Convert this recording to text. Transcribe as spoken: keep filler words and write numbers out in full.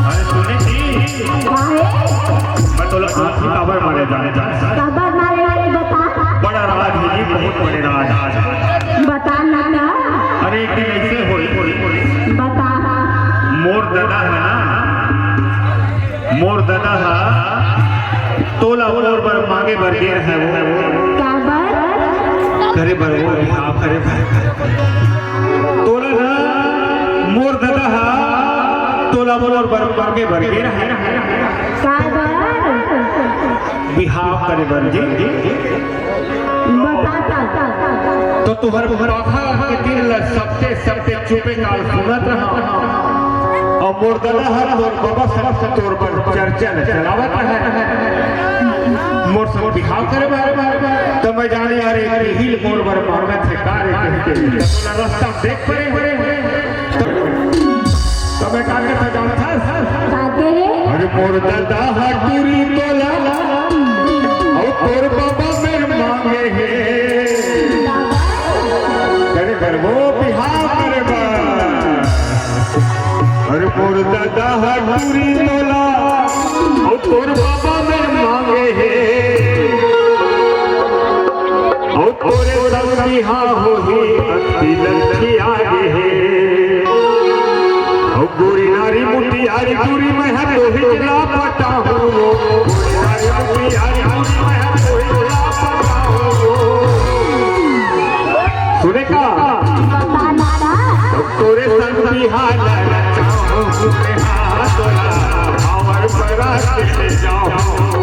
अरे सुनी जी, काहे? मैं तोला आँखी काबर मारे जाने जा। काबर मारे वाले बता। बड़ा राज हे जी, बहुत बड़े राज। बता ना ना। अरे एक दिन ऐसे होई। बता। मोर ददा हे ना, मोर ददा हा तोला मोर बर मांगे बर गे रहे वो। काबर? करे बर वो, हाँ, करे बर। तोला ना मोर ददा हा तोला मोर बर मांगे बर गे रहे। काबर? बिहाव करे बर जी। बता, बता। तो तुहर पाखा के दिन ल सबते सबते चुपे काल सुनत रहा। अउ मोर ददा हर तोर बबा सरफ से तोर बर चर्चा ल चलावत रहा। मोर संग बिहाव करे बारे बारे। तो मैं जाने यार एक हील मोर बर मांगत हे का रे कहिके। तो तोला रास्ता देख परे। तो मैं का कहता जानथस? का कहे? अरे मोर ददा हा टूरी तोला, अउ तोर बाबा मेर मांगे हे। करे बर वो बिहाव करे बर। अरे मोर ददा हा टूरी तोला, अउ तोर बाबा मेर मांगे हे। अउ तोरे संग बिहाव होही, अति ललखिया गे हे। अउ गोरी नारी मुटियारी टूरी मैं हा तोहिच ला पटाहूँ। गोरी नारी मुटियारी टूरी मैं हा तोहिच ला पटाहूँ। सुने का? अउ तोरे संग बिहाव ला रचाहूँ, मैं हा तोला भांवर बरात ले जाहूँ।